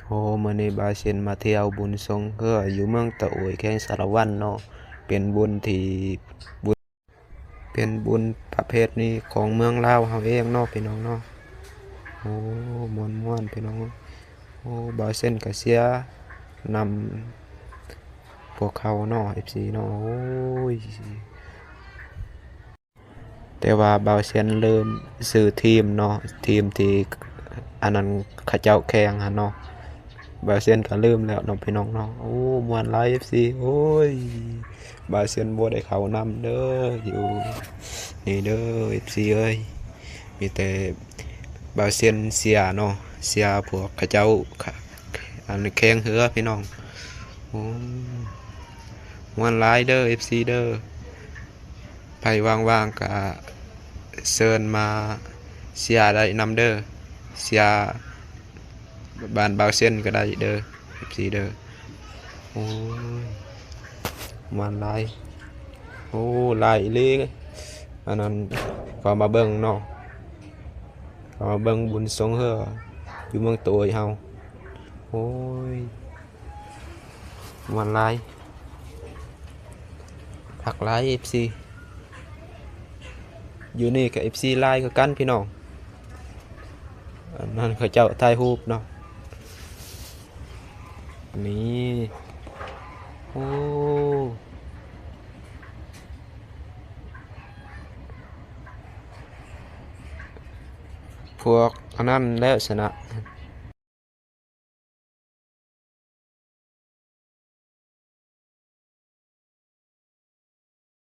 ໂອ້ ມື້ນີ້ບ່າວເຊັນມາທ່ຽວບຸນຊົງເຮືອຢູ່ເມືອງຕະໂອຍ ແຂວງສາລະວັນເນາະ. ເປັນບຸນທີ່ ບຸນ ເປັນບຸນປະເພນີຂອງເມືອງລາວເຮົາເອງເນາະ ພີ່ນ້ອງເນາະ. ໂອ້ ມ່ວນໆ ພີ່ນ້ອງ. ໂອ້ ບ່າວເຊັນກະເຊຍນຳພວກເຂົາເນາະ ເອັຟຊີເນາະ. ໂອ້ຍ ແຕ່ວ່າບ່າວເຊັນລືມຊື່ທີມເນາະ ທີມທີ່ອັນນັ້ນເຂົາເຈົ້າແຂ່ງຫັ້ນເນາະ. ບ່າວເຊັນກໍລືມແລ້ວເນາະ ພີ່ນ້ອງເນາະ. ໂອ້ ມ່ວນຫຼາຍ ເອັຟຊີ. ໂອ້ຍ ບ່າວເຊັນບໍ່ໄດ້ເຂົ້ານຳເດີ ຢູ່ນີ້ເດີ ເອັຟຊີເອີຍ. ມີແຕ່ບ່າວເຊັນເຊຍເນາະ ເຊຍພວກເຂົາເຈົ້າ ອັນແຂ່ງເຮືອ ພີ່ນ້ອງ. ໂອ້ ມ່ວນຫຼາຍເດີ ເອັຟຊີເດີ. ໃຜວ່າງໆ ກະເຊີນມາເຊຍໄດ້ນຳເດີ ເຊຍບ້ານບ່າວເຊັນກໍໄດ້ເດີ ເອັຟຊີເດີ. ໂອ້ຍ ມ່ວນຫຼາຍ. ໂອ້ ຫຼາຍອີ່ຫຼີ. ອັນນັ້ນ ເຂົ້າມາເບິ່ງເນາະ ເຂົ້າມາເບິ່ງບຸນຊົງເຮືອຢູ່ເມືອງໂຕຍເຮົາ. ໂອ້ຍ ມ່ວນຫຼາຍ ຄັກຫຼາຍ ເອັຟຊີ. ຢູ່ນີ້ກໍເອັຟຊີຫຼາຍຄືກັນ ພີ່ນ້ອງ. ອັນນັ້ນເຂົາເຈົ້າຖ່າຍຮູບເນາະ ນີ້. ໂອ້ ພວກອັນນັ້ນແລ້ວຊະນະ